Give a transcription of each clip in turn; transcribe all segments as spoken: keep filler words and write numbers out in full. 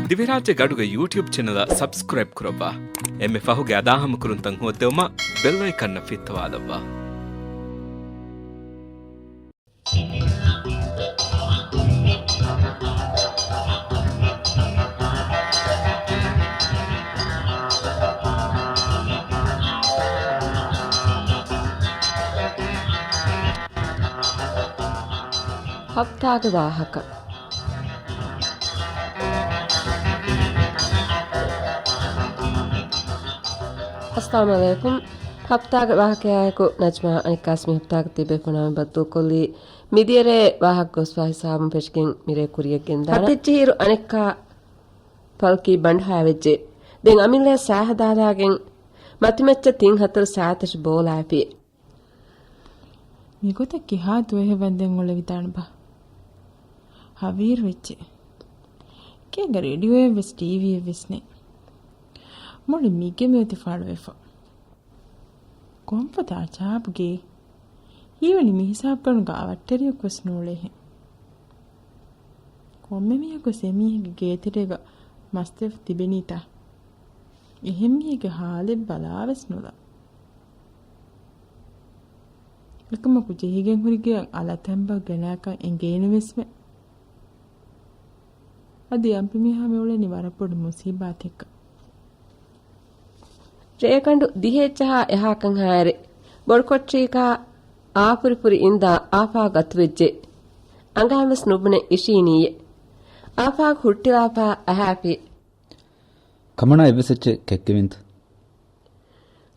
ދިވެހިރާއްޖެ ގަޑުގެ ޔޫޓިއުބް ޗެނަލަށް ސަބްސްކްރައިބް ކުރައްވާ. އެންމެ ފަހުގެ އަދާހަމަކުރުންތައް ހޯއްދެވުމަށް ބެލް އައިކަންއަށް ފިއްތަވާލައްވާ. ހަފްތާގެ ވާހަކަ. އައްސަލާމު ޢަލައިކުމް. ހަފްތާގެ ވާހަކަޔާއެކު ނަޖްމާ އަނެއްކާސް މި ހަފްތާގެ ތިބޭފުޅުންނާ މި ބައްދަލުކޮށްލީ. މިދިޔަރޭ ވާހަކަ ގޮސްފާ ހިސާބުން ފެށިގެން މިރޭ ކުރިއަށް ގެންދާނަން. ހަތެއްޗިހިރު އަނެއްކާ ފަލްކީ ބަނޑުހައިވެއްޖެ. ދެން އަމިއްލަޔަށް ސާހަދާލާގެން މަތިމައްޗަށް ތިން ހަތަރު ސާތަށް ބޯލާފި. މިގޮތަށް ކިހާ ދުވަހެއް ވަންދެން އުޅެވިދާނެބާ؟ ހަވީރު ވެއްޖެ. ކޭގަ ރޭޑިއޯއެއް ވެސް ޓީވީއެއް ވެސް ނެތް. މުޅި މީގެ މިއޮތީ ފާޅުވެފަ. ކޮންފަދަ އަޖާބު ގެއެއް؟ ހީވަނީ މި ހިސާބުގަނޑު ގާވައްޓެރިއަކު ވެސް ނޫޅޭހެން. ކޮންމެ މީހަކު ވެސް އެމީހެއްގެ ގޭތެރޭގަ މަސްދެފަ ތިބެނީތާ؟ އެހެން މީހެއްގެ ހާލެއް ބަލާވެސް ނުލާ. އެކަމަކު ޖެހިގެން ހުރި ގެއަށް އަލަތަންބަ ގެނާކަށް އެނގޭނެ ވެސްމެ. އަދި އަނބިމީހާ މިއުޅެނީ ވަރަށް ބޮޑު މުސީބާތެއްގަ. ރޭގަނޑު ދިހައެއްޖަހާ އެހާކަން ހާއިރެ، ބޮޑުކޮޓަރީގަ އާފުރިފުރި އިންދާ އާފާ ގަތުވެއްޖެ. އަނގައިން ވެސް ނުބުނެ އިށީނީއޭ. އާފާގެ ހުއްޓިލާފާ އަހާފި. ކަމަނާ އެއްވެސް އެއްޗެއް ކެއްކެވިންތަ؟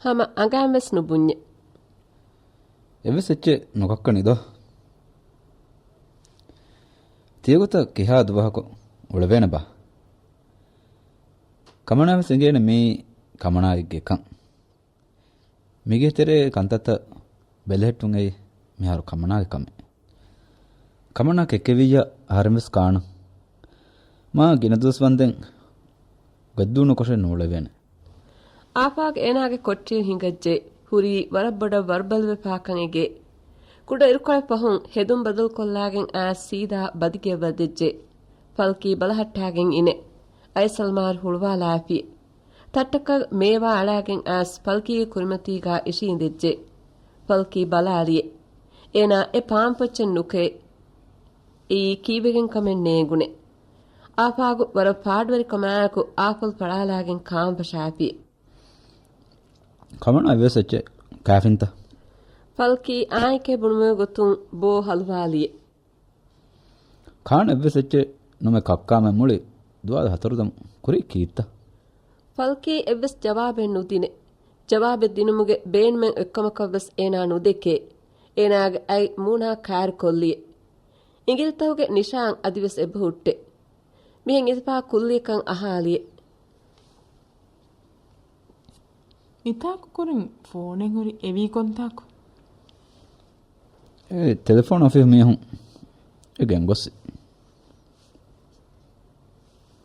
ހަމަ އަނގައިން ވެސް ނުބުންޏެ. އެއްވެސް އެއްޗެއް ނުކައްކަނި ދޯ؟ ތިޔަގޮތަށް ކިހާ ދުވަހަކު އުޅެވޭނެބާ؟ ކަމަނާ ވެސް އެނގޭނެ މީ ކަމަނާގެ ގެކަން. މިގޭތެރޭ ކަންތައްތައް ބެލެހެއްޓުން އެއީ މިހާރު ކަމަނާގެ ކަމެއް. ކަމަނާ ކެއްކެވިއްޔާ އަހަރެން ވެސް ކާނަން. މާ ގިނަ ދުވަސް ވަންދެން ގޮތްދޫ ނުކޮށެއް ނޫޅެވޭނެ. އާފާގް އޭނާގެ ކޮޓަރިން ހިނގައްޖެ. ހުރީ ވަރަށް ބޮޑަށް ވަރުބަލިވެފާކަން އެނގޭ. ކުޑަ އިރުކޮޅެއް ފަހުން ހެދުން ބަދަލުކޮށްލާގެން އައިސް ސީދާ ބަދިގެއަށް ވަދެއްޖެ. ފަލްކީ ބަލަހައްޓާގެން އިނެ. އައިސް އަލްމާރު ހުޅުވާލާފި. ތައްޓަކަށް މޭވާ އަޅާގެން އައިސް ފަލްކީގެ ކުރިމަތީގާ އިށީނދެއްޖެ. ފަލްކީ ބަލާލިއެ. އޭނާ އެ ޕާންޕޮއްޗެއް ނުކެ. އެއީ ކީއްވެގެން ކަމެއް ނޭނގުނެ. އާފާގު ވަރަށް ފާޑުވެރިކަމާއެކު އާފަލް ފަޅާލާގެން ކާން ފަށާފި. ކަމަނާ އެއްވެސް އެއްޗެއް ކާފިންތަ؟ ފަލްކީ އާނއެކޭ ބުނުމުގެ ގޮތުން ބޯ ހަލުވާލިއެ. ކާން އެއްވެސް އެއްޗެއް ނުމެ ކައްކާމެ މުޅި ދުވާލު ހަތަރު ދަމު ކުރީ ކީއްތަ؟ ފަލްކީ އެއްވެސް ޖަވާބެއް ނުދިނެ. ޖަވާބެއް ދިނުމުގެ ބޭނުމެއް އޮތްކަމަކަށްވެސް އޭނާ ނުދެކޭ. އޭނާގެ އަތް މޫނާ ކާރި ކޮށްލިއެ. އިނގިލިތަކުގެ ނިޝާން އަދިވެސް އެބަހުއްޓެ. މިހެން އިލިފާ ކުއްލިއަކަށް އަހާލިއެ. މިތާކު ކުރިން ފޯނެއް ހުރި އެވީ ކޮންތާކު؟ އެ ޓެލެފޯން އޮފީހު މީހުން އެ ގެންގޮސް.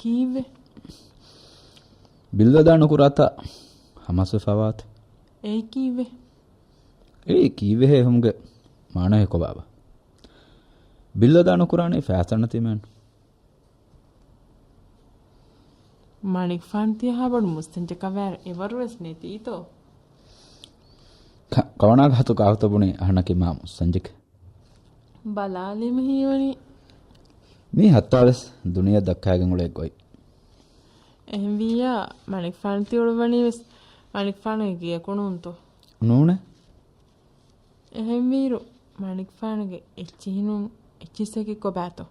ކީއްވެ؟ ބިލް އަދާ ނުކުރާތާ ހަމަސްވެފަވާތަ؟ އެއީ ކީއްވެ؟ އެއީ ކީއްވެހޭ އެހުމުގެ މާނައެއް ކޮބާބަ؟ ބިލް އަދާ ނުކުރާނީ ފައިސާ ނެތީމެއްނު. މަނިކުފާނު ތިޔަހާ ބޮޑު މުއްސަންޖެކަށް ވާއިރު އެވަރުވެސް ނެތީތޯ؟ ކަ-، ކަމަނާގެ ހަތު ކާފަތޯ ބުނީ އަހަންނަކީ މާ މުއްސަންޖެކޭ. ބަލާލީމަ ހީވަނީ. މީ ހައްތާވެސް ދުނިޔެ ދައްކާގެން އުޅޭ ގޮތް. އެހެންވިއްޔާ މަނިކުފާނު ތި އުޅުއްވަނީވެސް މަނިކުފާނުގެ ގެޔަކު ނޫންތޯ؟ ނޫނޭ. އެހެންވީއިރު މަނިކުފާނުގެ އެއްޗިހިނުން އެއްޗިއްސަކީ ކޮބާތޯ؟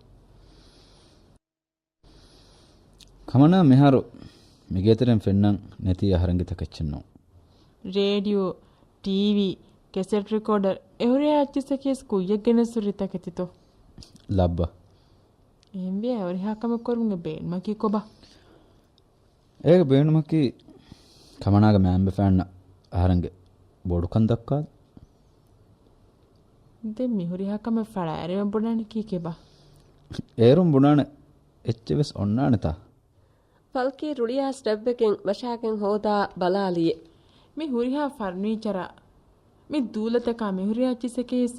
ކަމަނާ މިހާރު މިގޭތެރެއިން ފެންނަން ނެތީ އަހަރެންގެ ތަކެއްޗެއް ނޫން. ރޭޑިއޯ، ޓީވީ، ކެސެޓް ރެކޯޑަރ އެ ހުރިހާ އެއްޗިއްސަކީވެސް ކުއްޔަށް ގެނެސް ހުރި ތަކެތިތޯ؟ ލައްބަ. އެހެންވިއްޔާ އެ ހުރިހާ ކަމެއް ކުރުމުގެ ބޭނުމަކީ ކޮބާ؟ އޭގެ ބޭނުމަކީ ކަމަނާގެ މައިންބަފައިންނަށް އަހަރެންގެ ބޮޑުކަން ދައްކާ. ދެން މި ހުރިހާ ކަމެއް ފަޅާއެރިވަން ބުނާނީ ކީކޭބާ؟ އޭރުން ބުނާނެ އެއްޗެއް ވެސް އޮންނާނެތާ؟ ފަލްކީ ރުޅިއައިސް ޑައްވެގެން ވަށާގެން ހޯދާ ބަލާލިއެ. މި ހުރިހާ ފަރުނީޗަރާ، މި ދޫލަތަކާ މި ހުރިހާ އެއްޗިއްސަކީވެސް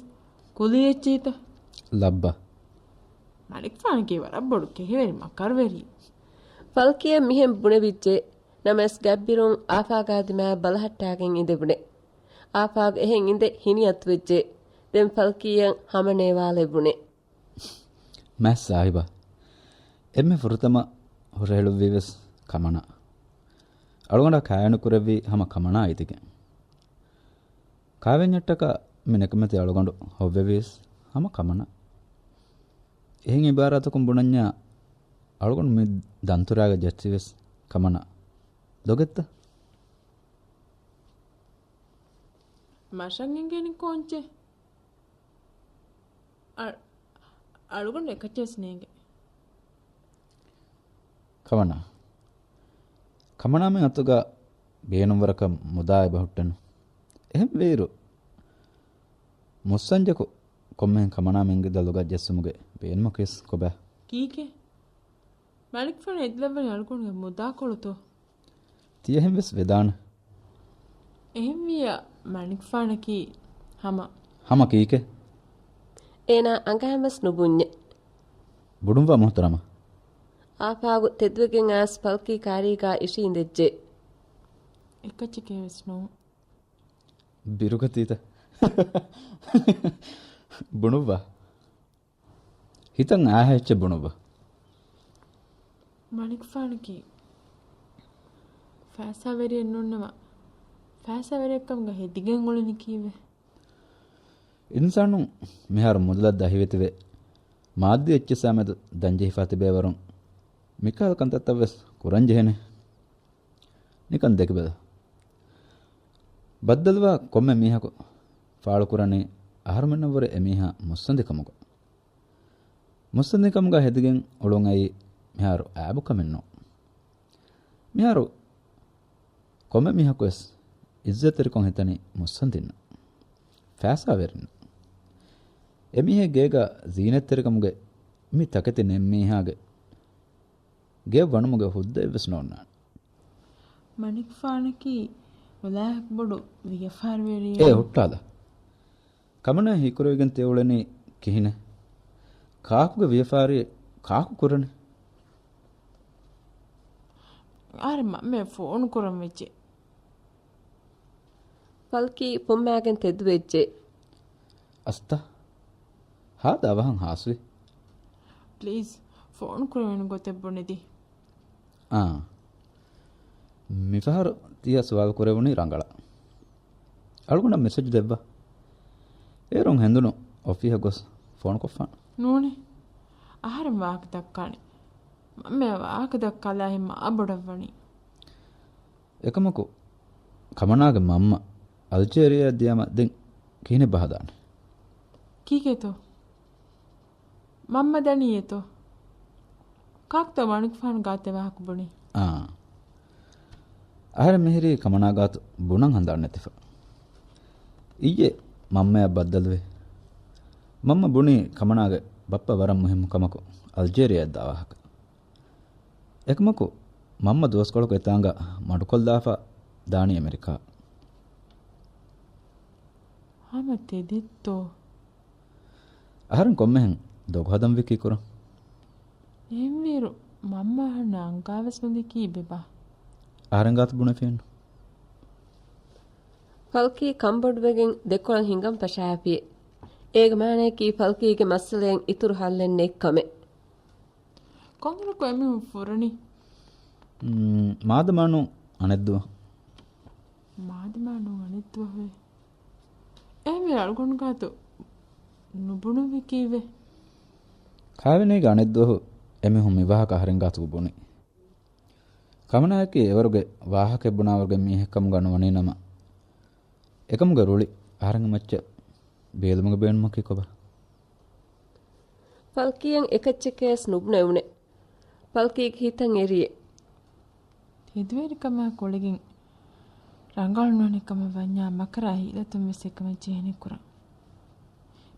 ކުލީ އެއްޗިހިތަ؟ ލައްބަ. މަނިކުފާނަކީ ވަރަށް ބޮޑު ކެހިވެރި މަކަރުވެރިއެއް. ފަލްކީއަށް މިހެން ބުނެވިއްޖެ. ނަމަވެސް ގަތްބިރުން އާފާގާ ދިމާއަށް ބަލަހައްޓާގެން އިނދެވުނެ. އާފާގު އެހެން އިނދެ ހިނިއަތުވެއްޖެ. ދެން ފަލްކީއަށް ހަމަ ނޭވާލެއްވުނެ. މާތް ސާހިބާ، އެންމެ ފުރަތަމަ ހުށަހެޅުއްވީވެސް ކަމަނާ. އަޅުގަނޑާ ކާވެނި ކުރެއްވީ ހަމަ ކަމަނާ އިދިގެން. ކާވެންޏަށްޓަކާ މި ނިކަމެތި އަޅުގަނޑު ހޮވެވީސް ހަމަ ކަމަނާ. އެހެން އިބާރާތަކުން ބުނަންޏާ، އަޅުގަނޑު މި ދަންތުރާގަ ޖެއްސިވެސް ކަމަނާ. ދޮގެއްތަ؟ މަށަށް އެނގޭނީ ކޯންޗެއް؟ އަ-، އަޅުގަނޑު އެކައްޗެއް ވެސް ނޭނގެ. ކަމަނާ. ކަމަނާމެން އަތުގަ ބޭނުންވަރަކަށް މުދާ އެބަހުއްޓެނު. އެހެންވީއިރު، މުއްސަންޖަކު ކޮންމެހެން ކަމަނާމެންގެ ދަލުގަ ޖެއްސުމުގެ ބޭނުމަކީސް ކޮބާ؟ ކީކޭ؟ މަނިކުފާނު އެދިލައްވަނީ އަޅުގަނޑުގެ މުދާކޮޅުތޯ؟ ތިޔަހެން ވެސް ވެދާނެ. އެހެންވިއްޔާ، މަނިކުފާނަކީ ހަމަ. ހަމަ ކީކޭ؟ އޭނާ އަނގައިން ވެސް ނުބުންޏެ. ބުނުއްވާ މުހުތަރަމަ. އާފާގު ތެދުވެގެން އައިސް ފަލްކީ ކާރީގާ އިށީނދެއްޖެ. އެކައްޗެކޭ ވެސް ނޫން. ބިރުގަތީތަ؟ ބުނުއްވާ. ހިތަށް އާހާ އެއްޗެއް ބުނުއްވާ. މަނިކުފާނަކީ ފައިސާވެރިއެއް ނޫންނަމަ، ފައިސާވެރިއެއްކަމުގަ ހެދިގެން އުޅެނީ ކީއްވެ؟ އިންސާނުން މިހާރު މުދަލަށް ދަހިވެތިވެ، މާއްދީ އެއްޗިއްސާމެދު ދަންޖެހިފާ ތިބޭވަރުން މިކަހަލަ ކަންތައްތައް ވެސް ކުރަން ޖެހޭނެ. ނިކަން ދެކިބަލަ. ބައްދަލުވާ ކޮންމެ މީހަކު ފާޅުކުރަނީ އަހަރުމެންނަށްވުރެ އެމީހާ މުއްސަނދިކަމުގަ. މުއްސަނދިކަމުގަ ހެދިގެން އުޅުން އައީ މިހާރު އައިބުކަމެއް ނޫން. މިހާރު ކޮންމެ މީހަކުވެސް އިއްޒަތްތެރިކޮށް ހިތަނީ މުއްސަނދިންނަށް، ފައިސާވެރިންނަށް. އެމީހެއް ގޭގަ ޒީނަތްތެރިކަމުގެ މި ތަކެތި ނެތް މީހާގެ ގެއަށް ވަނުމުގެ ހުއްދައެއްވެސް ނޯންނާނެ. މަނިކުފާނަކީ އުލާހަކު ބޮޑު ވިޔަފާރިވެރިއެއް. އޭ ހުއްޓާލަ. ކަމަނާ ހީކުރެވިގެން ތިއުޅެނީ ކިހިނެއް؟ ކާކުގެ ވިޔަފާރިއެއް ކާކު ކުރަނީ؟ އަހަރެން މަންމައަށް ފޯނު ކުރަން ވެއްޖެ. ފަލްކީ ފުއްމާގެން ތެދުވެއްޖެ. އަސްތަ؟ ހާދަ އަވަހަށް ހާސްވި. ޕްލީޒް، ފޯނު ކުރެވޭނެ ގޮތެއް ބުނެދީ. އާ. މިފަހަރު ތިޔަ ސުވާލު ކުރެވުނީ ރަނގަޅަށް. އަޅުގަނޑަށް މެސެޖް ދެއްވާ. އޭރުން ހެނދުނު އޮފީހަށް ގޮސް ފޯނުކޮށްފާނެ. ނޫނޭ. އަހަރެން ވާހަކަ ދައްކާނެ. މަންމައަށް ވާހަކަ ދައްކާލާހެން މާ ބޮޑަށްވަނީ. އެކަމަކު، ކަމަނާގެ މަންމަ އަލްޖޭރިއާއަށް ދިޔަމަ ދެން ކިހިނެއް ބަހަދާނެ؟ ކީކޭތޯ؟ މަންމަ ދަނީއޭތޯ؟ ކާކުތޯ މަނިކުފާނު ގާތެއް ވާހަކަ ބުނީ؟ އާ. އަހަރެން މިހިރީ ކަމަނާ ގާތު ބުނަން ހަނދާން ނެތިފަ. އިއްޔެ މަންމައަށް ބައްދަލުވި. މަންމަ ބުނީ ކަމަނާގެ ބައްޕަ ވަރަށް މުހިއްމު ކަމަކު އަލްޖޭރިއާއަށް ދާ ވާހަކަ. އެކަމަކު، މަންމަ ދުވަސްކޮޅަކު އެތާނގަ މަޑުކޮށްލާފަ ދާނީ އެމެރިކާ. ހަމަ ތެދެއްތޯ؟ އަހަރެން ކޮންމެހެން ދޮގު ހަދަން ވިކީ ކުރަން؟ އެހެންވީއިރު، މަންމަ އަހަންނަށް އަންގާވެސް ނުދެކީ ބެބާ. އަހަރެން ގާތު ބުނެފިއެއްނު. ފަލްކީ ކަންބޮޑުވެގެން ދެކޮޅަށް ހިނގަން ފަށާފިއެ. އޭގެ މާނަޔަކީ ފަލްކީގެ މައްސަލައިން އިތުރު ހައްލެއް ނެތް ކަމެއް. ކޮންއިރަކު އެމީހުން ފުރަނީ؟ މް، މާދަމާނު އަނެއްދުވަހު. މާދަމާނު އަނެއްދުވަހުއޭ؟ އެހެންވީ އަޅުގަނޑު ގާތު ނުބުނުއްވި ކީއްވެ؟ ކާވެނީގެ އަނެއްދުވަހު އެމީހުން މިވާހަކަ އަހަރެން ގާތުގަ ބުނި. ކަމަނާއަކީ އެވަރުގެ ވާހަކައެއް ބުނާވަރުގެ މީހެއްކަމުގަ ނުވަނީނަމަ، އެކަމުގެ ރުޅި އަހަރެންގެ މައްޗަށް ބޭލުމުގެ ބޭނުމަކީ ކޮބާ؟ ފަލްކީއަށް އެކައްޗެކޭވެސް ނުބުނެވުނެ. ފަލްކީގެ ހިތަށް އެރިއެ. ތެދުވެރިކަމާ ގުޅިގެން ރަނގަޅު ނޫނެއް ކަމަށް ވަންޏާ މަކަރާ ހީލަތުން ވެސް އެކަމަށް ޖެހޭނެ ކުރަން.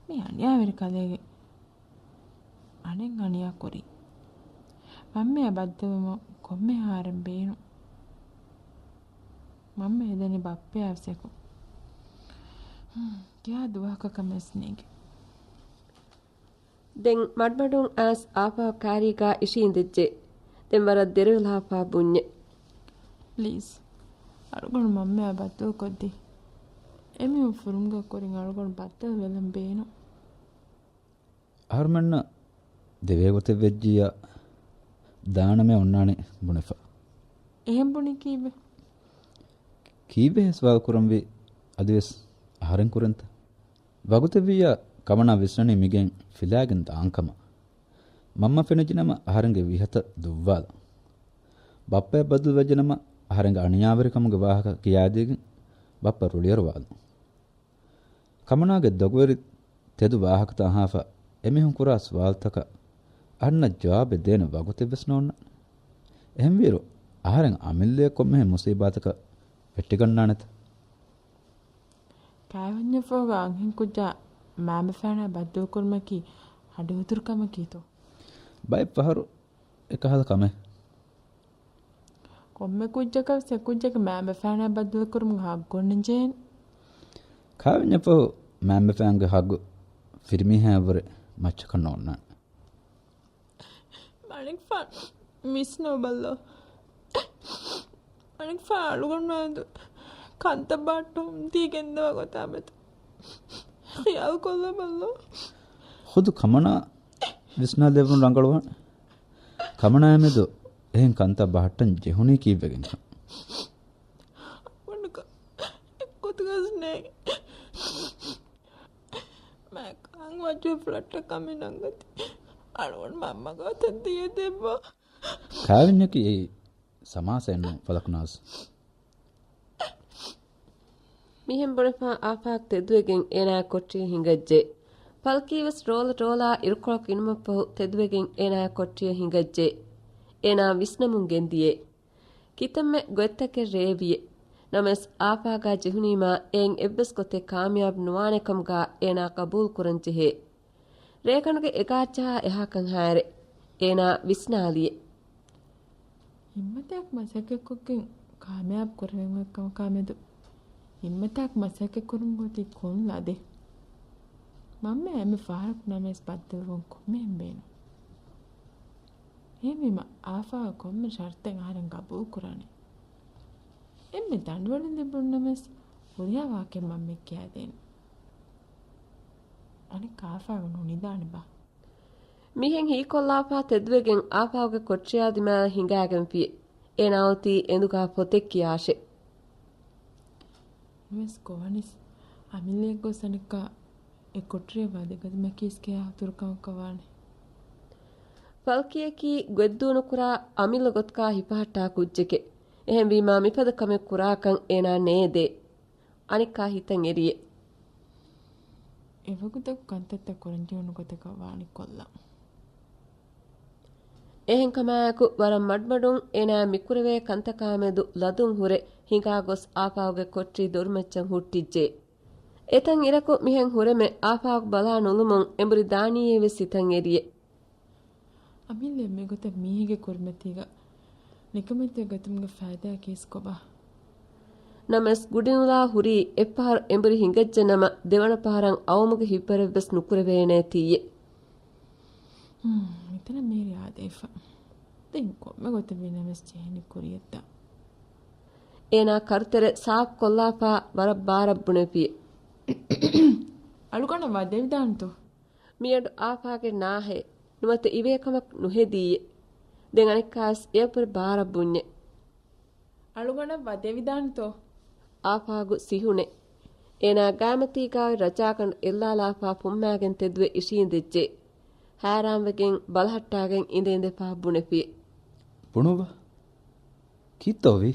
މި އަނިޔާވެރި ކަލޭގެ އަނެއް އަނިޔާ ކުރީ. މަންމައާ ބައްދަލުވުމަށް ކޮންމެ އަހަރެއް ބޭނުން. މަންމަ ހެދެނީ ބައްޕަޔާ ވެސް އެކު. ހުން، ކިހާ ދުވަހަކަށް ކަމެއް ވެސް ނޭނގެ. ދެން މަޑުމަޑުން އައިސް އާފާ ކާރީގާ އިށީނދެއްޖެ. ދެން ވަރަށް ދެރަވެލާފާ ބުންޏެ. ޕްލީޒް. އަޅުގަނޑު މަންމައާ ބައްދަލުކޮށްދީ. އެމީހުން ފުރުމުގަ ކުރިން އަޅުގަނޑު ބައްދަލު ވެލަން ބޭނުން. އަހަރުމެންނަށް ދެވޭ ގޮތެއް ވެއްޖިއްޔާ ދާނަމޭ އޮންނާނެ ބުނެފަ. އެހެން ބުނީ ކީއްވެ؟ ކީއްވެހޭ ސުވާލު ކުރަންވީ؟ އަދިވެސް އަހަރެން ކުރަންތަ؟ ވަގުތެއްވިއްޔާ ކަމަނާ ވިސްނަނީ މިގެން ފިލާގެން ދާންކަމަށް. މަންމަ ފެނިޖެނަމަ އަހަރެންގެ ވިހަތަށް ދުއްވާލަން. ބައްޕަޔަށް ބައްދަލުވެއްޖެނަމަ އަހަރެންގެ އަނިޔާވެރިކަމުގެ ވާހަކަ ކިޔާދީގެން ބައްޕަ ރުޅިއަރުވާލަން. ކަމަނާގެ ދޮގުވެރި ތެދު ވާހަކަތައް އަހާފަ އެމީހުން ކުރާ ސުވާލުތަކަށް އަހަންނަށް ޖަވާބެއް ދޭނެ ވަގުތެއްވެސް ނޯންނާނެ. އެހެންވީއިރު، އަހަރެން އަމިއްލައަށް ކޮންމެހެން މުސީބާތަކަށް ވެއްޓިގަންނާނެތަ؟ ކާވެންޏަށްފަހުގަ އަންހެންކުއްޖާ މައިންބަފައިންނާ ބައްދަލުކުރުމަކީ އަޑުއިތުރު ކަމަކީތޯ؟ ބައެއްފަހަރު އެކަހަލަ ކަމެއް. ކޮންމެ ކުއްޖަކަށް ވެސް އެ ކުއްޖަކީ މައިންބަފައިންނާ ބައްދަލުކުރުމުގެ ހައްގު އޮންނަންޖެހޭނެ. ކާވެންޏަށްފަހު މައިންބަފައިންގެ ހައްގު ފިރިމީހާއަށްވުރެ މައްޗަކަށް ނޯންނާނެ. މަނިކުފާނު ވިސްނަވަބައްލޯ. މަނިކުފާނު އަޅުގަނޑުމެން މެދު ކަންތައް ބަހައްޓަމުން ތި ގެންދަވާ ގޮތާ މެދު ޚިޔާލު ކޮށްލަބައްލޯ. ޚުދު ކަމަނާ ވިސްނާލެވުނު ރަނގަޅުވާނެ. ކަމަނާއާ މެދު އެހެން ކަންތައް ބަހައްޓަން ޖެހުނީ ކީއްވެގެންކަން. އަޅުގަނޑަކަށް އެއްގޮތަކަށް ނޭނގެ. މާ ކާން ވަޖު ފްލަޓަކަށް މި ނަންގަތީ. އަޅުގަނޑު މަންމަ ގޯތަށް ދިޔަ ދެއްވާ. ކާވެންޏަކީ އެއީ ސަމާސައެއްނޫން ފަލަކުނާސް. މިހެން ބުނެފާ އާފާގް ތެދުވެގެން އޭނާ ކޮޓަރިއަށް ހިނގައްޖެ. ފަލްކީވެސް ރޯލަ ރޯލާ އިރުކޮޅަކު އިނުމަށްފަހު ތެދުވެގެން އޭނާ ކޮޓަރިއަށް ހިނގައްޖެ. އޭނާ ވިސްނަމުން ގެންދިޔޭ. ކިތަންމެ ގޮތްތަކެއް ރޭވިއެ. ނަމަވެސް އާފާގާ ޖެހުނީމާ އެއިން އެއްވެސް ގޮތެއް ކާމިޔާބު ނުވާނެކަމުގާ އޭނާ ގަބޫލު ކުރަން ޖެހޭ. ރޭގަނޑުގެ އެގާއްޖަހާ އެހާކަން ހާއިރެ އޭނާ ވިސްނާލިއެ. ހިންމަތާއެކު މަސައްކަތްކޮށްގެން ކާމިޔާބު ކުރެވެން އޮތް ކަމަކާ މެދު ހިންމަތާއެކު މަސައްކަތް ކުރުމުގަ އޮތީ ކޮން ލަދެއް؟ މަންމައާ އެންމެ ފަހަރަކު ނަމަވެސް ބައްދަލުވުން ކޮންމެހެން ބޭނުން. އެހެންވީމަ އާފާގަ ކޮންމެ ޝަރުތެއް އަހަރެން ގަބޫލު ކުރާނެ. އެންމެ ދަނޑުވަޅިން ލިބުނު ނަމަވެސް ހުރިހާ ވާހަކައެއް މަންމައަށް ކިޔާދޭނެ. އަނެއްކާ އާފާގަ ނުނިދާނެބާ؟ މިހެން ހީކޮށްލާފާ ތެދުވެގެން އާފާގުގެ ކޮޓަރިއާ ދިމާއަށް ހިނގާގެންފިއެ. އޭނާ އޮތީ އެނދުގާ ފޮތެއް ކިޔާށޭ. ނަމަވެސް ކޮވާނީސް އަމިއްލައަށް ގޮސް އަނެއްކާ އެ ކޮޓަރިއަށް ވަދެގަތުމަކީވެސް ކިހާ އަތުރުކަމަކަށް ވާނެ؟ ފަލްކީއަކީ ގޮތްދޫނުކުރާ އަމިއްލަ ގޮތަކާ ހިފަހައްޓާ ކުއްޖެކޭ. އެހެންވީމާ މިފަދަ ކަމެއް ކުރާކަން އޭނާ ނޭދޭ. އަނެއްކާ ހިތަށް އެރިއޭ. އެވަގުތަކު ކަންތައްތައް ކުރަންޖެހުނު ގޮތަކަށް ވާނީ ކޮށްލާ. އެހެންކަމާއެކު ވަރަށް މަޑުމަޑުން އޭނާ މިކުރެވޭ ކަންތަކާމެދު ލަދުން ހުރެ ހިނގާގޮސް އާފާގުގެ ކޮޓަރި ދޮރުމައްޗަށް ހުއްޓިއްޖެ. އެތަން އިރަކު މިހެން ހުރެމެ އާފާގު ބަލާ ނުލުމުން އެނބުރި ދާނީއޭވެސް ހިތަށް އެރިއޭ. އަމިއްލަ މިގޮތަށް މީހެއްގެ ކުރިމަތީގަ ނިކަމެތި ގަތުމުގެ ފައިދާ ކީސް ކޮބާ؟ ނަމަވެސް ގުޑިނުލާ ހުރީ އެއްފަހަރު އެނބުރި ހިނގައްޖެ ނަމަ، ދެވަނަ ފަހަރަށް އައުމުގެ ހިތްވަރެއްވެސް ނުކުރެވޭނޭތީއެ. ހުން، މިތަނަށް މޭރި އާދެވިފަ. ދެން ކޮންމެ ގޮތެއް ވީނަމަވެސް ޖެހެނީ ކުރިޔަށްދާ. އޭނާ ކަރުތެރެ ސާފު ކޮށްލާފާ ވަރަށް ބާރަށް ބުނެފި. އަޅުގަނޑަށް ވަދެވިދާނެތޯ؟ މިއަޑު އާފާގެ ނާހެއް ނުވަތަ އިވޭ ކަމަކު ނުހެދީއެ. ދެން އަނެއްކާވެސް އެއަށްވުރެ ބާރަށް ބުންޏެ. އަޅުގަނޑަށް ވަދެވިދާނެތޯ؟ އާފާގު ސިހުނެ. އޭނާ ގާމަތީގާ ރަޖާގަނޑު އެއްލާލާފާ ފުއްމާގެން ތެދުވެ އިށީނދެއްޖެ. ހައިރާންވެގެން ބަލަހައްޓާގެން އިނދެ އިނދެފާ ބުނެފި. ބުނުއްވާ. ކީއްތޯވީ؟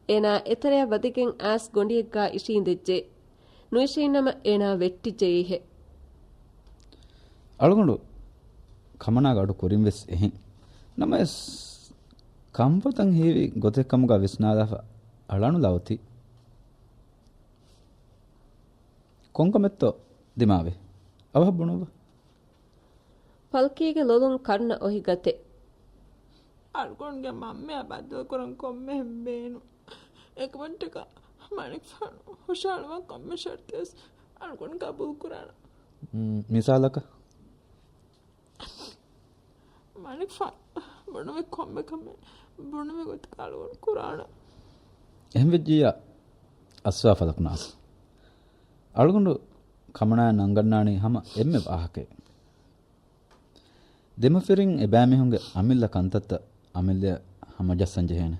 އޭނާ އެތެރެއަށް ވަދެގެން އައިސް ގޮނޑިއެއްގާ އިށީނދެއްޖެ. ނުއިށީންނަމަ އޭނާ ވެއްޓިއްޖެއީހެ. އަޅުގަނޑު ކަމަނާގެ އަޑު ކުރިންވެސް އެހެން. ނަމަވެސް ކަންފަތަށް ހީވި ގޮތެއްކަމުގާ ވިސްނާލާފަ އަޅާނުލާ އޮތީ. ކޮންކަމެއްތޯ ދިމާވި؟ އަވަހަށް ބުނުއްވާ. ފަލްކީގެ ލޮލުން ކަރުނަ އޮހިގަތެ. އަޅުގަނޑުގެ މަންމައާ ބައްދަލުކުރަން ކޮންމެހެން ބޭނުން. އެކަމަށްޓަކާ މަނިކުފާނު ހުށަހަޅުވާ ކޮންމެ ޝަރުތެއްވެސް އަޅުގަނޑު ގަބޫލުކުރާނަން. މް، މިސާލަކަށް؟ މަނިކުފާނު ބުނުމެއް ކޮންމެ ކަމެއް ބުނުމެއް ގޮތަކަށް އަޅުގަނޑު ކުރާނަން. އެހެން ވެއްޖިއްޔާ އަސްވާ ފަލަކު ނާސް. އަޅުގަނޑު ކަމަނާއަށް ނަންގަންނާނީ ހަމަ އެންމެ ވާހަކައެއް. ދެމަފިރިން އެބައިމީހުންގެ އަމިއްލަ ކަންތައްތައް އަމިއްލަޔަށް ހަމަޖައްސަން ޖެހޭނެ.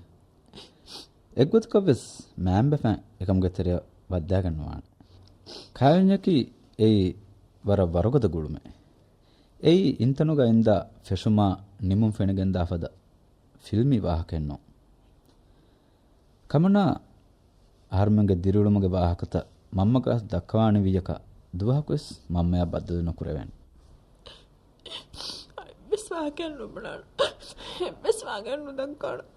އެއްގޮތަކަށްވެސް މައިންބަފައިން އެކަމުގެ ތެރެއަށް ވައްދާގެން ނުވާނެ. ކާވެންޏަކީ އެއީ ވަރަށް ވަރުގަދަ ގުޅުމެއް. އެއީ އިންތަނުގަ އިންދާ ފެށުމާ ނިމުން ފެނިގެންދާ ފަދަ ފިލްމީ ވާހަކައެއް ނޫން. ކަމަނާ އަހަރުމެންގެ ދިރިއުޅުމުގެ ވާހަކަތައް މަންމަގާ ދައްކަވާނެ ވިއްޔަކަށް ދުވަހަކުވެސް މަންމަޔާ ބައްދަލު ނުކުރެވޭނެ. އެއްވެސް ވާހަކައެއް ނުބުނާނަން. އެއްވެސް ވާހަކައެއް ނުދައްކާނަން.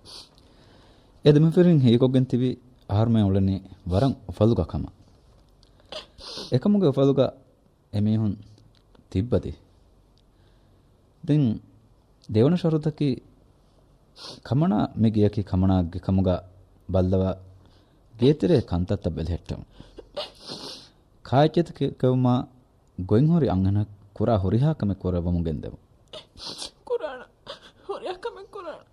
އެ ދެމަފިރިން ހީކޮށްގެން ތިބީ އަހަރުމެން އުޅެނީ ވަރަށް އުފަލުގަ ކަމަށް. އެކަމުގެ އުފަލުގަ އެމީހުން ތިއްބަދި. ދެން ދެވަނަ ޝަރުތަކީ، ކަމަނާ މި ގެޔަކީ ކަމަނާގެ ކަމުގަ ބައްލަވާ ގޭތެރޭ ކަންތައްތައް ބެލެހެއްޓެވުން. ކާއެއްޗެތި ކެ-، ކެއުމާ ގޮތްހުރި އަންހެނަކު ކުރާ ހުރިހާ ކަމެއް ކުރެއްވަމުން ގެންދެވުން. ކުރާނަ. ހުރިހާ ކަމެއް ކުރާނަ.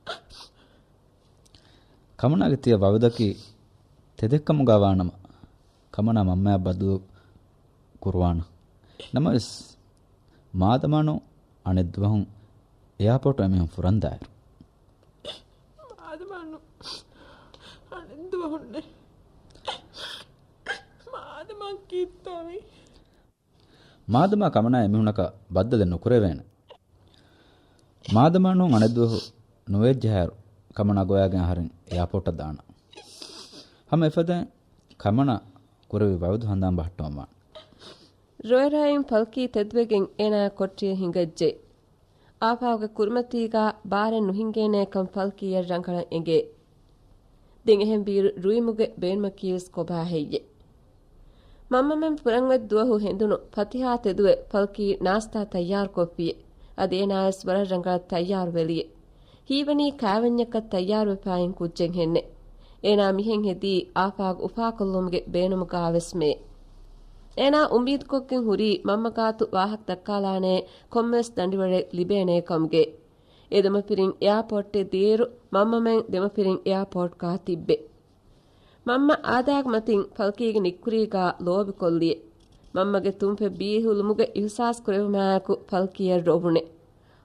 ކަމަނާގެ ތިޔަ ވައުދަކީ ތެދެއްކަމުގަ ވާނަމަ، ކަމަނާ މަންމަޔާ ބައްދަލު ކުރުވާނަ. ނަމަވެސް، މާދަމާނު އަނެއްދުވަހުން އެއާޕޯޓު އެމީހުން ފުރަންދާއިރު. މާދަމާނު އަނެއްދުވަހުންނެ. މާދަމާ ކީއްތާވީ؟ މާދަމާ ކަމަނާ އެމީހުންނަކަށް ބައްދަލެއް ނުކުރެވޭނެ. މާދަމާނު އަނެއްދުވަހު ނުވެއްޖެހާއިރު، ކަމަނާ ގޮވާގެން އަހަރެން އެއާޕޯޓަށް ދާނަ. ހަމަ އެފަދައިން ކަމަނާ ކުރެއްވި ވައުދު ހަނދާން ބަހައްޓަވަން ވާނެ. ރޮއެރައިން ފަލްކީ ތެދުވެގެން އޭނާ ކޮޓްރިއަށް ހިނގައްޖެ. އާފާގުގެ ކުރިމަތީގާ ބާރެއް ނުހިނގޭނޭކަން ފަލްކީއަށް ރަނގަޅަށް އެނގޭ. ދެން އެހެންވީއިރު ރުއިމުގެ ބޭނުމަކީވެސް ކޮބާ ހެއްޔެ؟ މަންމަމެން ފުރަންއޮތް ދުވަހު ހެނދުނު ފަތިހާ ތެދުވެ ފަލްކީ ނާސްތާ ތައްޔާރުކޮށްފިއެ. އަދި އޭނާވެސް ވަރަށް ރަނގަޅަށް ތައްޔާރުވެލިއެ. ހީވަނީ ކާވެންޏަކަށް ތައްޔާރުވެފައިން ކުއްޖެއްހެންނެއް. އޭނާ މިހެން ހެދީ އާފާގު އުފާކޮށްލުމުގެ ބޭނުމުގާވެސްމެ. އޭނާ އުއްމީދުކޮށްގެން ހުރީ މަންމަގާތު ވާހަކަ ދައްކާލާނޭ ކޮންމެވެސް ދަނޑިވަޅެއް ލިބޭނޭ ކަމުގެ. އެ ދެމަފިރިން އެއާޕޯޓްއެއް ދިޔައިރު މަންމަމެން ދެމަފިރިން އެއާޕޯޓްގާ ތިއްބެ. މަންމަ އާދައިގެ މަތިން ފަލްކީގެ ނިއްކުރީގާ ލޯބިކޮށްލިއެ. މަންމަގެ ތުންފަތް ބީހުލުމުގެ އިހުސާސް ކުރެވުމާއެކު ފަލްކީއަށް ރޮވުނެ.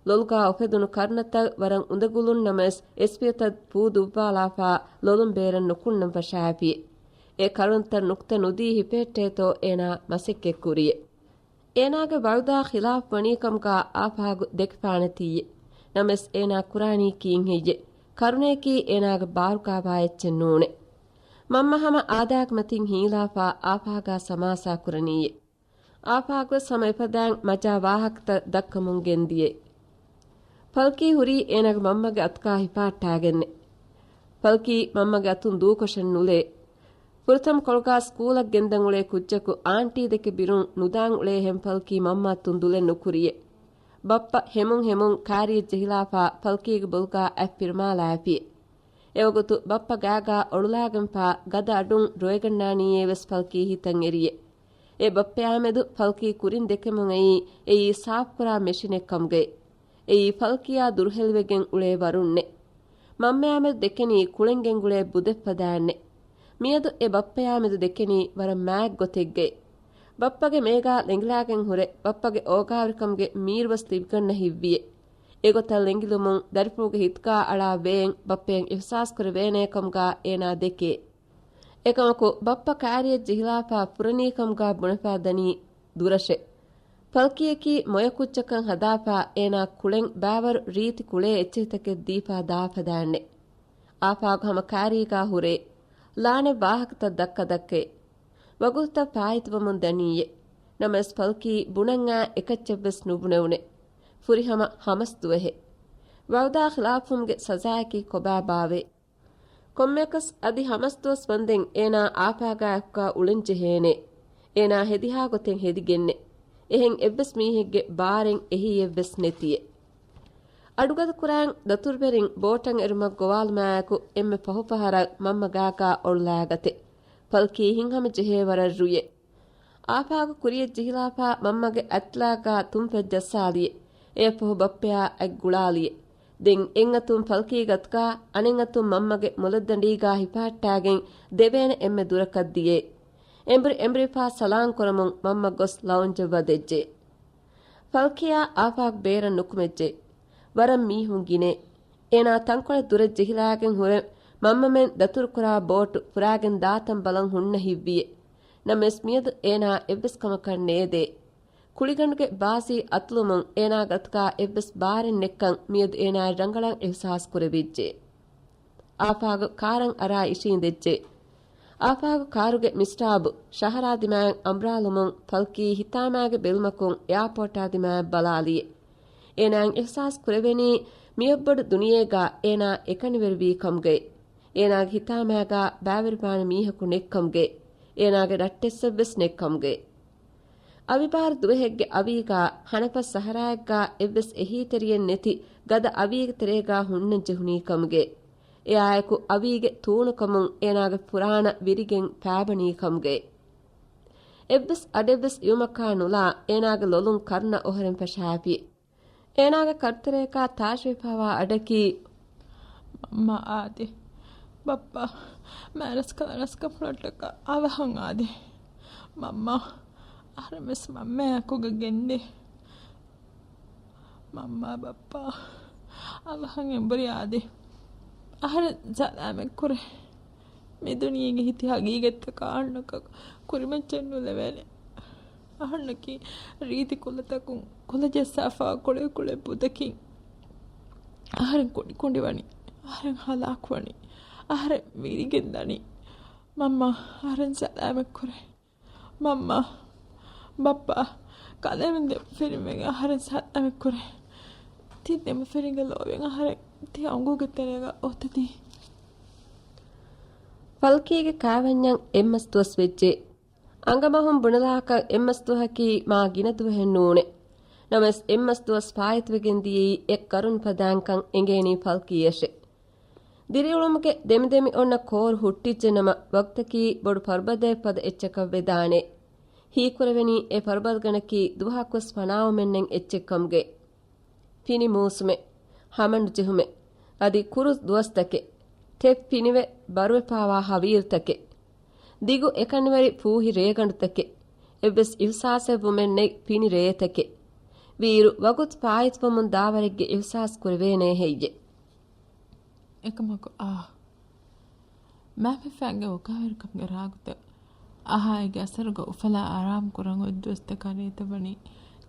ލޮލުގާ އުފެދުނު ކަރުނަތައް ވަރަށް އުނދަގުލުން ނަމަވެސް އެސްފިޔަތައް ފޫ ދުއްވާލާފާ ލޮލުން ބޭރަށް ނުކުންނަން ފަށާފިއެ. އެ ކަރުނަތައް ނުކުތަ ނުދީ ހިފެހެއްޓޭތޯ އޭނާ މަސައްކަތް ކުރިއެ. އޭނާގެ ވައުދާ ޚިލާފް ވަނީކަމުގާ އާފާގު ދެކިފާނެތީއެ. ނަމަވެސް އޭނާ ކުރާނީ ކީއްހެއްޔެ؟ ކަރުނަޔަކީ އޭނާގެ ބާރުގާވާ އެއްޗެއް ނޫނެ. މަންމަ ހަމަ އާދައިގެ މަތިން ހީލާފާ އާފާގާ ސަމާސާ ކުރަނީއެ. އާފާގުވެސް ހަމަ އެފަދައިން މަޖާ ވާހަކަތައް ދައްކަމުން ގެންދިޔައެ. ފަލްކީ ހުރީ އޭނާގެ މަންމަގެ އަތުގާ ހިފާއްޓާގެންނެ. ފަލްކީ މަންމަގެ އަތުން ދޫކޮށެއް ނުލޭ. ފުރަތަމަ ކޮޅުގާ ސްކޫލަށް ގެންދަން އުޅޭ ކުއްޖަކު އާންޓީ ދެކެ ބިރުން ނުދާން އުޅޭހެން ފަލްކީ މަންމަ އަތުން ދުލެއް ނުކުރިއެ. ބައްޕަ ހެމުން ހެމުން ކާރިއަށް ޖެހިލާފާ ފަލްކީގެ ބޮލުގާ އަތް ފިރުމާލާފިއެ. އެވަގުތު ބައްޕަ ގާގާ އޮޅުލާގެންފާ ގަދަ އަޑުން ރޮއެގަންނާނީއޭވެސް ފަލްކީ ހިތަށް އެރިއެ. އެ ބައްޕަޔާމެދު ފަލްކީ ކުރިން ދެކެމުން އައީ އެއީ ސާފުކުރާ މެޝިނެއް ކަމުގައި. އެއީ ފަލްކީއާ ދުރުހެލިވެގެން އުޅޭ ވަރުންނެ. މަންމަޔާމެދު ދެކެނީ ކުޅެންގެން އުޅޭ ބުދެއްފަދައިންނެ. މިއަދު އެ ބައްޕަޔާމެދު ދެކެނީ ވަރަށް މާތް ގޮތެއްގައި. ބައްޕަގެ މޭގާ ލެނގިލާގެން ހުރެ ބައްޕަގެ އޯގާވެރިކަމުގެ މީރުވެސް ލިބިގަންނަ ހިތްވިއެ. އެގޮތަށް ލެނގިލުމުން ދަރިފުޅުގެ ހިތުގާ އަޅާ ވޭން ބައްޕައަށް އިހުސާސް ކުރެވޭނޭ ކަމުގާ އޭނާ ދެކޭ. އެކަމަކު، ބައްޕަ ކާރިއަށް ޖެހިލާފާ ފުރަނީކަމުގާ ބުނެފާ ދަނީ ދުރަށެއް. ފަލްކީއަކީ މޮޔަކުއްޖަކަށް ހަދާފާ އޭނާ ކުޅެން ބާވަރު ރީތި ކުޅޭ އެއްޗިހިތަކެއް ދީފާ ދާފަދައިންނެ. އާފާގު ހަމަ ކާރީގާ ހުރޭ. ލާނެ ވާހަކަތައް ދައްކަ ދައްކައެ. ވަގުތުތައް ފާއިތުވަމުން ދަނީއެ. ނަމަވެސް ފަލްކީ ބުނަންޏާ އެކައްޗެއްވެސް ނުބުނެވުނެ. ފުރިހަމަ ހަމަސް ދުވަހެއް. ވައުދާ ޚިލާފުވުމުގެ ސަޒާއަކީ ކޮބާ ބާވޭ؟ ކޮންމެއަކަސް އަދި ހަމަސްދުވަސް ވަންދެން އޭނާ އާފާގާ އެކުގާ އުޅެން ޖެހޭނެ. އޭނާ ހެދިހާ ގޮތެއް ހެދިގެންނެ. އެހެން އެއްވެސް މީހެއްގެ ބާރެއް އެހީއެއްވެސް ނެތިއެ. އަޑުގަދަ ކުރާން ދަތުރުވެރިން ބޯޓަށް އެރުމަށް ގޮވާލުމާއެކު އެންމެ ފަހު ފަހަރަށް މަންމަ ގާގާ އޮޅުލާގަތެ. ފަލްކީ ހިތްހަމަ ޖެހޭ ވަރަށް ރުއިއެ. އާފާގު ކުރިއަށް ޖެހިލާފާ މަންމަގެ އަތްލާގާ ތުންފަތް ޖައްސާލިއެ. އެއަށްފަހު ބައްޕަޔާ އަތް ގުޅާލިއެ. ދެން އެއްއަތުން ފަލްކީ ގަތުގާ، އަނެއްއަތުން މަންމަގެ މުލައްދަނޑީގާ ހިފަހައްޓާގެން ދެވޭނެ އެންމެ ދުރަކަށް ދިޔައީ. އެނބުރި އެނބުރިފާ ސަލާން ކުރަމުން މަންމަ ގޮސް ލައުންޖަށް ވަދެއްޖެ. ފަލްކީއާ އާފާގު ބޭރަށް ނުކުމެއްޖެ. ވަރަށް މީހުން ގިނޭ. އޭނާ ތަންކޮޅެއް ދުރަށް ޖެހިލާގެން ހުރެ މަންމަމެން ދަތުރުކުރާ ބޯޓު ފުރާގެން ދާތަން ބަލަން ހުންނަ ހިތްވިއެ. ނަމަވެސް މިއަދު އޭނާ އެއްވެސް ކަމަކަށް ނޭދޭ. ކުޅިގަނޑުގެ ބާސީ އަތުލުމުން އޭނާ ގަތުގާ އެއްވެސް ބާރެއް ނެއްކަން މިއަދު އޭނާއަށް ރަނގަޅަށް އިހުސާސް ކުރެވިއްޖެ. އާފާގު ކާރަށް އަރާ އިށީނދެއްޖެ. އާފާގު ކާރުގެ މިސްޓާބު ޝަހަރާ ދިމާއަށް އަނބުރާލުމުން ފަލްކީ ހިތާމާގެ ބެލުމަކުން އެއާޕޯޓާ ދިމާއަށް ބަލާލިއެ. އޭނާއަށް އިހުސާސް ކުރެވެނީ މިއޮއްބޮޑު ދުނިޔޭގާ އޭނާ އެކަނިވެރިވީ ކަމުގައި. އޭނާގެ ހިތާމާގާ ބައިވެރިވާނެ މީހަކު ނެއްކަމުގައި. އޭނާގެ ރައްޓެއްސެއްވެސް ނެއްކަމުގައި. އަވިބާރު ދުވަހެއްގެ އަވީގާ ހަނަފަސް ސަހަރާއެއްގާ އެއްވެސް އެހީތެރިއެއް ނެތި ގަދަ އަވީގެ ތެރޭގާ ހުންނަން ޖެހުނީ ކަމުގައި. އެއާއެކު އަވީގެ ތޫނުކަމުން އޭނާގެ ފުރާނަ ވިރިގެން ފާބަނީ ކަމުގައި. އެއްވެސް އަޑެއްވެސް އިވުމަކާ ނުލާ އޭނާގެ ލޮލުން ކަރުނަ އޮހޮރެން ފަށާފި. އޭނާގެ ކަރުތެރޭގާ ތާށިވެފާވާ އަޑަކީ، މަންމާ އާދޭ. ބައްޕާ، މާތް ރަސްކަލާނގެ ރަސްކަފުޅަށްޓަކާ އަވަހަށް އާދޭ. މަންމާ، އަހަރެންވެސް މަންމައާ އެކުގަ ގެންދޭ. މަންމާ ބައްޕާ، އަވަހަށް އެނބުރި އާދޭ. އަހަރެން ސަލާމަތްކުރޭ. މި ދުނިޔޭގެ ހިތި ހަގީގަތްތަކާ އަހަންނަކަށް ކުރިމައްޗަށް ނުލެވޭނެ. އަހަންނަކީ ރީތި ކުލަތަކުން ކުލަ ޖައްސާފާ ކުޅޭ ކުޅޭ ބުދަކީ. އަހަރެން ކުނޑިކުނޑިވަނީ. އަހަރެން ހަލާކުވަނީ. އަހަރެން ވިރިގެން ދަނީ. މަންމާ، އަހަރެން ސަލާމަތްކުރޭ. މަންމާ، ބައްޕާ، ކަލޭމެން ދެމަފިރިން އަހަރެން ސަލާމަތްކުރޭ. ތި ދެމަފިރިންގެ ލޯބިން އަހަރެން ތި އަނގޫގެ ތެރޭގަ އޮތަތީ. ފަލްކީގެ ކާވަންޏަށް އެއްމަސް ދުވަސް ވެއްޖެ. އަނގަމަހުން ބުނެލާކަށް އެއްމަސް ދުވަހަކީ މާ ގިނަ ދުވަހެއް ނޫނޭ. ނަމަވެސް އެއްމަސް ދުވަސް ފާއިތުވެގެން ދިޔައީ އެއް ކަރުނަ ފަދައިންކަން އެނގޭނީ ފަލްކީއަށެ. ދިރިއުޅުމުގެ ދެމިދެމި އޮންނަ ކޯރު ހުއްޓިއްޖެ ނަމަ، ވަގުތަކީ ބޮޑު ފަރުބަދައެއް ފަދަ އެއްޗަކަށް ވެދާނެ. ހީކުރެވެނީ އެ ފަރުބަދަގަނޑަކީ ދުވަހަކުވެސް ފަނާވުމެއް ނެތް އެއްޗެއް ކަމުގައި. ފިނި މޫސުމެއް، ހަމަނުޖެހުމެއް، އަދި ކުރު ދުވަސްތަކެއް، ތެއް ފިނިވެ ބަރުވެފާވާ ހަވީރުތަކެއް، ދިގު އެކަނިވެރި ފޫހި ރޭގަނޑުތަކެއް، އެއްވެސް އިހުސާސެއްވުމެއް ނެތް ފިނި ރޭތަކެއް. ވީއިރު ވަގުތު ފާއިތުވަމުން ދާވަރެއްގެ އިހުސާސް ކުރެވޭނޭ ހެއްޔެ؟ އެކަމަކު އާ، މާފިފައިންގެ އުކާވެރިކަމުގެ ރާގުތައް އަހާއިގެ އަސަރުގަ އުފަލާ އަރާމު ކުރަން އޮތް ދުވަސްތަކާ ރޭތައް ވަނީ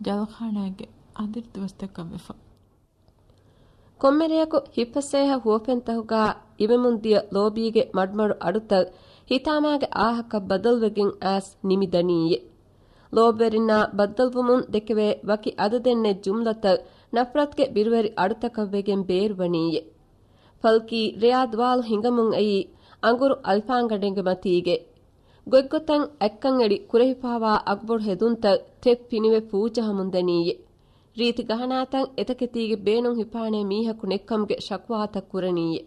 ޖަލްޚާނާގެ އަނދިރި ދުވަސްތަކަށް ވެފަ. ކޮންމެ ރެޔަކު ހިތްފަސޭހަ ހުވަފެންތަކުގާ އިވެމުންދިޔަ ލޯބީގެ މަޑުމަޑު އަޑުތައް ހިތާމާގެ އާހަކަށް ބަދަލުވެގެން އައިސް ނިމިދަނީއޭ. ލޯބިވެރިންނާ ބައްދަލުވުމުން ދެކެވޭ ވަކި އަދަދެއް ނެތް ޖުމްލަތައް ނަފްރަތުގެ ބިރުވެރި އަޑުތަކަށް ވެގެން ބޭރުވަނީއޭ. ފަލްކީ ރެޔާ ދުވާލު ހިނގަމުން އައީ އަނގުރު އަލިފާންގަނޑެއްގެ މަތީގައި. ގޮތްގޮތަށް އަތްކަން އެޅި ކުރެހިފާވާ އަގުބޮޑު ހެދުންތައް ތެއް ފިނިވެ ފޫޖަހަމުން ދަނީއޭ. ރީތި ގަހަނާތައް އެތަކެތީގެ ބޭނުން ހިފާނޭ މީހަކު ނެތްކަމުގެ ޝަކުވާތައް ކުރަނީއޭ.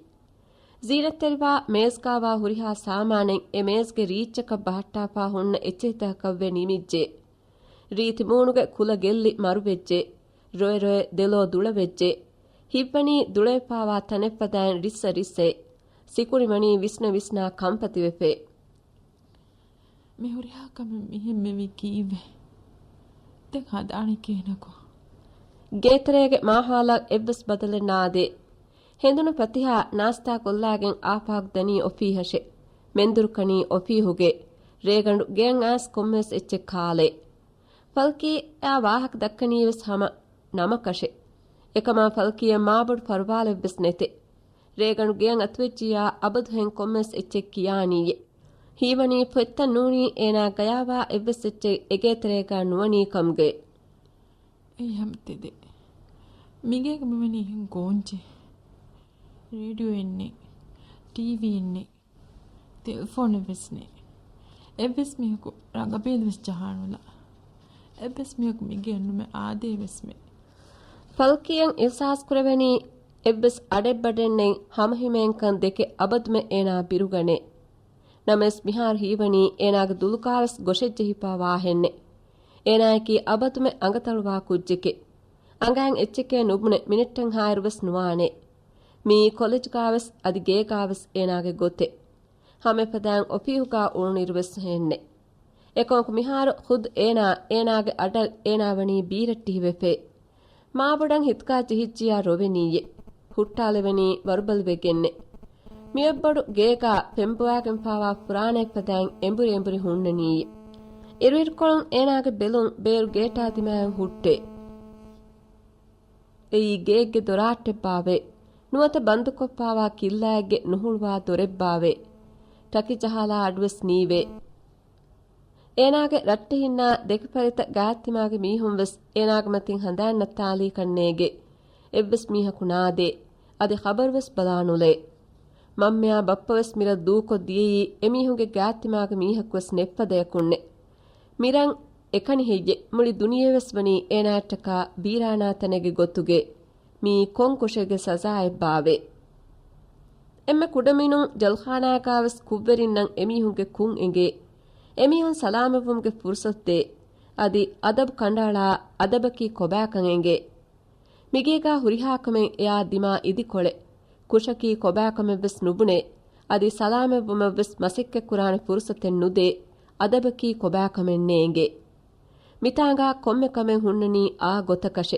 ޒީނަތްތެރިވާ މޭޒްގާވާ ހުރިހާ ސާމާނެއް އެ މޭޒްގެ ރީއްޗަކަށް ބަހައްޓާފާ ހުންނަ އެއްޗެހިތަކަކަށްވެ ނިމިއްޖެ. ރީތި މޫނުގެ ކުލަ ގެއްލި މަރުވެއްޖެ. ރޮއެ ރޮއެ ދެލޯ ދުޅަވެއްޖެ. ހިތްވަނީ ދުޅަވެފާވާ ތަނެއްފަދައިން ރިއްސަ ރިއްސައެ. ސިކުނޑި ވަނީ ވިސްނަ ވިސްނާ ކަންފަތިވެފައި. މި ހުރިހާ ކަމެއް މިހެންމެވީ ކީއްވެ؟ ދެން ހަދާނީ ކިހިނަކު؟ ގޭތެރޭގެ މާހައުލަށް އެއްވެސް ބަދަލެއް ނާދޭ. ހެނދުނު ފަތިހާ ނާސްތާ ކޮށްލާގެން އާފާގު ދަނީ އޮފީހަށެ. މެންދުރު ކަނީ އޮފީހުގެ. ރޭގަނޑު ގެއަށް އައިސް ކޮންމެވެސް އެއްޗެއް ކާލޭ. ފަލްކީ އެއާ ވާހަކަ ދައްކަނީވެސް ހަމަ ނަމަކަށެ. އެކަމާ ފަލްކީއަށް މާބޮޑު ފަރުވާލެއްވެސް ނެތެ. ރޭގަނޑު ގެއަށް އަތުވެއްޖިއްޔާ އަބަދުހެން ކޮންމެވެސް އެއްޗެއް ކިޔާނީއޭ. ހީވަނީ ފޮތްތައް ނޫނީ އޭނާ ގަޔާވާ އެއްވެސް އެއްޗެއް އެގޭތެރޭގާ ނުވަނީ ކަމުގައި. އެއީ ހަމަ ތެދެއް. މިގޭގަ މިވަނީ އެހެން ގޯންޗެއް. ރޭޑިއޯއެއް ނެތް. ޓީވީއެއް ނެތް. ޓެލެފޯނެއްވެސް ނެތް. އެއްވެސް މީހަކު ރަނގަބީލުވެސް ޖަހާނުލާ. އެއްވެސް މީހަކު މިގެއަށް ނުމެ އާދޭވެސްމެ. ފަލްކީއަށް އިހްސާސް ކުރެވެނީ އެއްވެސް އަޑެއްބަޑެއްނެތް ހަމަހިމޭންކަން ދެކެ އަބަދުމެ އޭނާ ބިރުގަނޭ. ނަމަވެސް މިހާރު ހީވަނީ އޭނާގެ ދުލުގާވެސް ގޮށެއްޖެހިފާ ވާހެއްނެތް. އޭނާއަކީ އަބަދުމެ އަނގަތަޅުވާ ކުއްޖެކޭ. އަނގައިން އެއްޗެކޭ ނުބުނެ މިނެޓްތައް ހާއިރުވެސް ނުވާނެ. މިއީ ކޮލެޖްގާވެސް އަދި ގޭގާވެސް އޭނާގެ ގޮތެއް. ހަމައެފަދައިން އޮފީހުގާ އުޅުނުއިރުވެސް ހެންނެ. އެކަމަކު މިހާރު ޚުދް އޭނާ، އޭނާގެ އަޑަށް އޭނާ ވަނީ ބީރައްޓިހިވެފައި. މާބޮޑަށް ހިތުގާ ޖެހިއްޖިޔާ ރޮވެނީއޭ. ހުއްޓާލެވެނީ ވަރުބަލިވެގެންނެ. މިއޮއްބޮޑު ގޭގާ ފެންބޮވާގެންފާވާ ފުރާނައެއްފަދައިން އެނބުރި އެނބުރި ހުންނަނީއޭ. އިރުއިރުކޮޅުން އޭނާގެ ބެލުން ބޭރު ގޭޓާ ދިމާއިން ހުއްޓޭ. އެއީ ގޭގެ ދޮރާއްޓެއްބާވޭ؟ ނުވަތަ ބަންދުކޮށްފާވާ ކިއްލާއެއްގެ ނުހުޅުވާ ދޮރެއްބާވޭ؟ ޓަކި ޖަހާލާ އަޑުވެސް ނީވޭ. އޭނާގެ ރައްޓެހިންނާ ދެކެ ފަރިތަ ގާތްތިމާގެ މީހުން ވެސް އޭނާގެ މަތިން ހަނދާން ނައްތާލީކަން ނޭގޭ. އެއްވެސް މީހަކު ނާދޭ. އަދި ޚަބަރު ވެސް ބަލާނުލޭ. މަންމަޔާ ބައްޕަ ވެސް މިރަށް ދޫކޮށް ދިޔައީ އެމީހުންގެ ގާތްތިމާގެ މީހަކު ވެސް ނެތްފަދަޔަކުންނެ. މިރަށް އެކަނި ހެއްޔެ؟ މުޅި ދުނިޔެ ވެސް ވަނީ އޭނާއަށްޓަކާ ވީރާނާ ތަނެއްގެ ގޮތުގެ. މީ ކޮން ކުށެއްގެ ސަޒާއެއްބާވޭ؟ އެންމެ ކުޑަމިނުން ޖަލްޚާނާގާވެސް ކުށްވެރިންނަށް އެމީހުންގެ ކުށް އެނގޭ. އެމީހުން ސަލާމަތްވުމުގެ ފުރުސަތުދޭ. އަދި އަދަބު ކަނޑައަޅާ އަދަބަކީ ކޮބާކަން އެނގޭ. މިގޭގާ ހުރިހާ ކަމެއް އެއާ ދިމާ އިދިކޮޅެއް. ކުށަކީ ކޮބާކަމެއްވެސް ނުބުނޭ. އަދި ސަލާމަތްވުމަށްވެސް މަސައްކަތްކުރާނެ ފުރުސަތެއް ނުދޭ. އަދަބަކީ ކޮބާކަމެއް ނޭނގޭ. މިތާނގާ ކޮންމެ ކަމެއް ހުންނަނީ އާ ގޮތަކަށެ.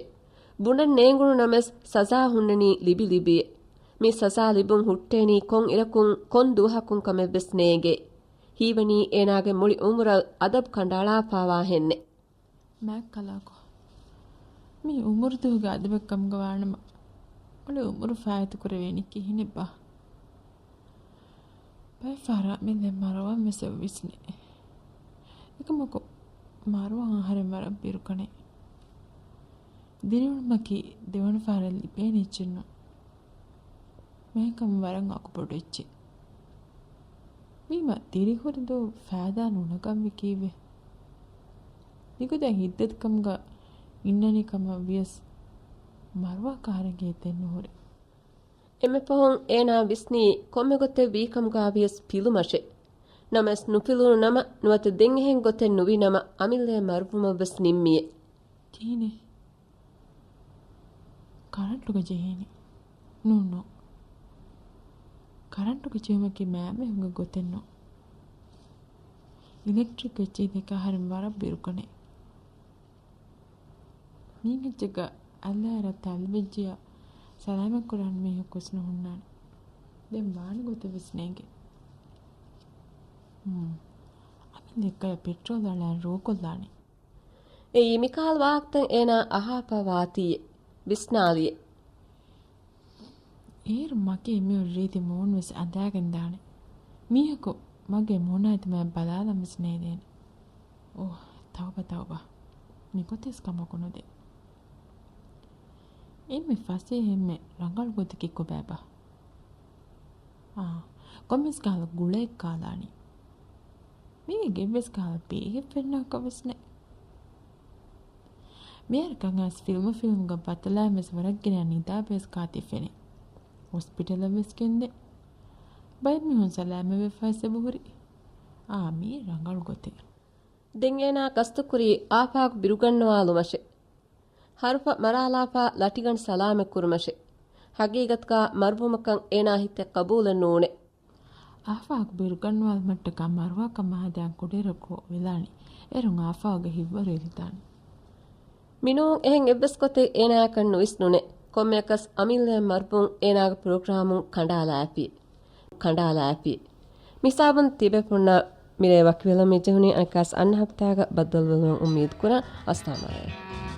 ބުނަން ނޭނގުނު ނަމަސް ސަޒާ ހުންނަނީ ލިބި ލިބިއެ. މި ސަޒާ ލިބުން ހުއްޓޭނީ ކޮން އިރަކުން ކޮން ދުވަހަކުން ކަމެއްވެސް ނޭނގޭ. ހީވަނީ އޭނާގެ މުޅި އުމުރަށް އަދަބު ކަނޑައަޅާފާވާހެންނެ. މާތް ކަލާކޮ، މީ އުމުރުދުވުގެ އަދަބެއް ކަމުގަ ވާނަމަ، މުޅި އުމުރު ފާއިތުކުރެވޭނީ ކިހިނެއްބާ؟ ބައެއް ފަހަރަށް އަމިއްލަ މަރުވަން ވެސް އޮވިސްނެ. އެކަމަކު މަރުވަން އަހަރެން ވަރަށް ބިރުކަނެ. ދިރިއުޅުމަކީ ދެވަނަ ފަހަރަށް ލިބޭނެ އެއްޗެއް ނޫން. މޭކަމް ވަރަށް އަގުބޮޑު އެއްޗެއް. ވީމަ ދިރިހުރި ދުވަހު ފައިދާ ނުނަގަންވީ ކީއްވެ؟ ނިކުތަ ހިތްދަތިކަމުގަ އިންނަނި ކަމަށް ވިޔަސް މަރުވާ ކަހަރެންގެ ހިތެއް ނުހުރޭ. އެންމެ ފަހުން އޭނާ ވިސްނީ ކޮންމެ ގޮތެއް ވީކަމުގަ ވިޔަސް ފިލުމަށެ. ނަމަވެސް ނުފިލުނު ނަމަ، ނުވަތަ ދެން އެހެން ގޮތެއް ނުވި ނަމަ އަމިއްލައަށް މަރުވުމަށްވެސް ނިންމިއެ. ކިހިނެއް؟ ކަރަންޓުގަ ޖެހޭނެ. ނޫން، ނޫން. ކަރަންޓުގަ ޖެހުމަކީ މާމެހުގެ ގޮތެއް ނޫން. އިލެކްޓްރިކް އެއްޗެއް ދެކޭ އަހަރެން ވަރަށް ބިރުކަނެ. މީގެއްޗެއްގަ އަލްލާއަށް ތައްލަވެއްޖިޔާ ސަލާމަތްކުރާނެ މީހަކުވެސް ނުހުންނާނެ. ދެން ވާނެ ގޮތެއްވެސް ނޭނގެ. ހުން. އަމިއްލަ އެއްގަޔަށް ޕެޓްރޯލް އަޅާ ރޯކޮށްލާނެ. އެއީ މިކަހަލަ ވާހަކަތައް އޭނާ އަހާފަ ވާތީއެ، ވިސްނާލިއެ. އޭރު މަގޭ މިއޮތް ރީތި މޫނުވެސް އަނދާގެން ދާނެ. މީހަކު މަގޭ މޫނާ ދިމާއަށް ބަލާލަން ވެސް ނޭދޭނެ. އޯ، ތައުބަ، ތައުބަ. މިގޮތެސް ކަމަކު ނުދޭ. އެންމެ ފަސޭހަ އެންމެ ރަނގަޅު ގޮތަކީ ކޮބާބާ؟ އާ، ކޮންމެސް ކަހަލަ ގުޅައެއް ކާލާނީ. މީގެ ގެއްވެސް ކަހަލަ ބޭހެއް ފެންނަކަށް ވެސް ނެތް. މިހާރު ކަން އައިސް ފިލްމު ފިލްމުގަ ބަތަލާން ވެސް ވަރަށް ގިނަ ނިދާ ބޭސް ކާތި ފެނޭ. ހޮސްޕިޓަލަށް ވެސް ގެންދޭ. ބައެއް މީހުން ސަލާމަތްވެފަ ވެސް އެބަހުރި. އާ، މީ ރަނގަޅު ގޮތެއް. ދެން އޭނާ ގަސްތުކުރީ އާފާގު ބިރުގަންނަވާލުމަށެ. ހަރުފަ މަރާލާފާ ލަޓިގަނޑު ސަލާމަތް ކުރުމަށެ. ހަގީގަތުގަ މަރުވުމަކަށް އޭނާ ހިތެއް ޤަބޫލެއް ނޫނެ. އާފާގު ބިރުގަންނަވާލުމަށްޓަކާ މަރުވާކަށް މަހަދިޔާން ކުޑައިރަކު ވެލާނީ. އޭރުން އާފާގެ ހިތްވަރު އެރިދާނެ. މިނޫން އެހެން އެއްވެސް ގޮތެއް އޭނާއަކަށް ނުވިސްނުނެ. ކޮންމެއަކަސް އަމިއްލައަށް މަރުވުން އޭނާގެ ޕްރޮގްރާމުން ކަނޑާލާފި. ކަނޑާލާފި. މިސާބުން ތިބޭފުޅުންނަށް މިރޭ ވަކިވެލަމި ޖެހުނީ އަނެއްކާސް އަންނަ ހަފްތާގަ ބައްދަލުވެލަމުން އުއްމީދު ކުރަން. އައްސަލާމު ޢަލައިކުމް.